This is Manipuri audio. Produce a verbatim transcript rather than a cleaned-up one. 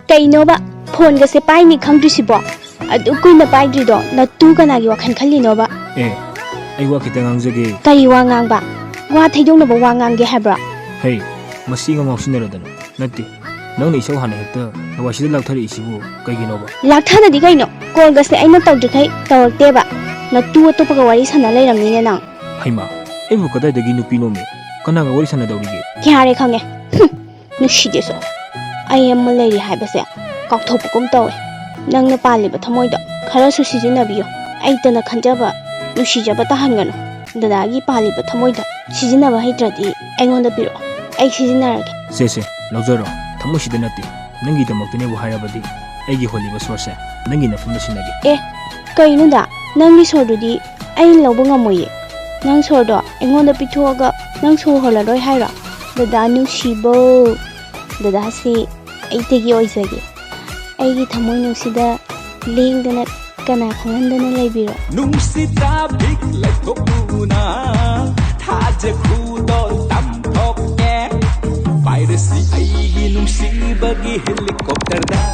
ꯀꯩꯅꯣꯕ? ꯐꯣꯟꯒꯁꯦ ꯄꯥꯏꯅꯤ ꯈꯪꯗ꯭ꯔꯤꯁꯤꯕꯣ? ꯑꯗꯨ ꯀꯨꯏꯅ ꯄꯥꯏꯗ꯭ꯔꯤꯗꯣ ꯅꯇꯨ ꯀꯅꯥꯒꯤ ꯋꯥꯈꯜ ꯈꯜꯂꯤꯅꯣꯕ? ꯑꯦ, ꯑꯩ ꯋꯥ ꯈꯤꯇꯪ ꯉꯥꯡꯖꯒꯦ꯫ ꯀꯔꯤ ꯋꯥ ꯉꯥꯡꯕ? ꯋꯥ ꯊꯩꯗꯣꯛꯅꯕ ꯋꯥ ꯉꯥꯡꯒꯦ ꯍꯥꯏꯕ꯭ꯔꯣ? ꯍꯩ, ꯃꯁꯤ ꯉꯥꯎ ꯉꯥꯎꯁꯤꯟꯅꯔꯗꯅ꯫ ꯅꯠꯇꯦ, ꯅꯪꯅ ꯏꯁꯧ ꯍꯥꯟꯅ ꯍꯦꯛꯇ ꯂꯋꯥꯏꯁꯤꯗ ꯂꯥꯛꯊꯔꯛꯏꯁꯤꯕꯨ ꯀꯩꯒꯤꯅꯣꯕ? ꯂꯥꯛꯊꯗꯗꯤ ꯀꯩꯅꯣ? ꯀꯣꯜꯒꯁꯦ ꯑꯩꯅ ꯇꯧꯗ꯭ꯔꯤꯈꯩ ꯇꯧꯔꯛꯇꯦꯕ꯫ ꯅꯇꯨ ꯑꯇꯣꯞꯄꯒ ꯋꯥꯔꯤ ꯁꯥꯟꯅ ꯂꯩꯔꯝꯅꯤꯅꯦ ꯅꯪ꯫ ꯍꯩꯃꯥ, ꯑꯩꯕꯨ ꯀꯗꯥꯏꯗꯒꯤ ꯅꯨꯄꯤꯅꯣꯃꯤ? ꯀꯅꯥꯒ ꯋꯥꯔꯤ ꯁꯥꯟꯅꯗꯧꯔꯤꯒꯦ? ꯌꯥꯔꯦ ꯈꯪꯉꯦ꯫ ꯍꯨꯝ, ꯅꯨꯡꯁꯤꯗꯦꯁꯨ꯫ ꯑꯩ ꯑꯃ ꯂꯩꯔꯤ ꯍꯥꯏꯕꯁꯦ ꯀꯥꯎꯊꯣꯛꯄꯒꯨꯝ ꯇꯧꯋꯦ꯫ ꯅꯪꯅ ꯄꯥꯜꯂꯤꯕ ꯊꯃꯣꯏꯗꯣ ꯈꯔꯁꯨ ꯁꯤꯖꯤꯟꯅꯕꯤꯌꯨ꯫ ꯑꯩꯇꯅ ꯈꯟꯖꯕ, ꯅꯨꯡꯁꯤꯖꯕ ꯇꯥꯍꯟꯒꯅꯨ꯫ ꯗꯗꯥꯒꯤ ꯄꯥꯜꯂꯤꯕ ꯊꯃꯣꯏꯗꯣ ꯁꯤꯖꯤꯟꯅꯕ ꯍꯩꯇ꯭ꯔꯗꯤ ꯑꯩꯉꯣꯟꯗ ꯄꯤꯔꯛꯑꯣ, ꯑꯩ ꯁꯤꯖꯤꯟꯅꯔꯒꯦ꯫ ꯁꯦ ꯁꯦ, ꯂꯧꯖꯔꯣ꯫ ꯊꯃꯣꯏꯁꯤꯗ ꯅꯠꯇꯦ, ꯅꯪꯒꯤꯗꯃꯛꯇꯅꯦꯕꯨ ꯍꯥꯏꯔꯕꯗꯤ ꯑꯩꯒꯤ ꯍꯣꯜꯂꯤꯕ ꯁꯣꯔꯁꯦ ꯅꯪꯒꯤ ꯅꯐꯝꯗ ꯁꯤꯟꯅꯒꯦ꯫ ꯑꯦ, ꯀꯩꯅꯣꯗ, ꯅꯪꯒꯤ ꯁꯣꯔꯗꯨꯗꯤ ꯑꯩꯅ ꯂꯧꯕ ꯉꯝꯃꯣꯏꯌꯦ꯫ ꯅꯪ ꯁꯣꯔꯗꯣ ꯑꯩꯉꯣꯟꯗ ꯄꯤꯊꯣꯛꯑꯒ ꯅꯪ ꯁꯣꯔ ꯍꯣꯜꯂꯔꯣꯏ ꯍꯥꯏꯔꯣ? ꯗꯗꯥ ꯅꯨꯡꯁꯤꯕꯧ, ꯗꯗꯥꯁꯤ ꯑꯩꯇꯒꯤ ꯑꯣꯏꯖꯒꯦ꯫ ꯑꯩꯒꯤ ꯊꯃꯣꯏ ꯅꯨꯡꯁꯤꯗ ꯂꯦꯡꯗꯅ ꯀꯅꯥ ꯈꯪꯍꯟꯗꯅ ꯂꯩꯕꯤꯔꯣ꯫ ꯅꯨꯡꯁꯤꯠꯇ ꯕꯤꯛ ꯂꯩꯊꯣꯛꯇꯨꯅ ꯊꯥꯖ ꯈꯨꯗꯣꯜ ꯇꯝꯊꯣꯛꯀꯦ꯫ ꯄꯥꯏꯔꯁꯤ ꯑꯩꯒꯤ ꯅꯨꯡꯁꯤꯕꯒꯤ ꯍꯦꯂꯤꯀꯣꯞꯇꯔꯗ꯫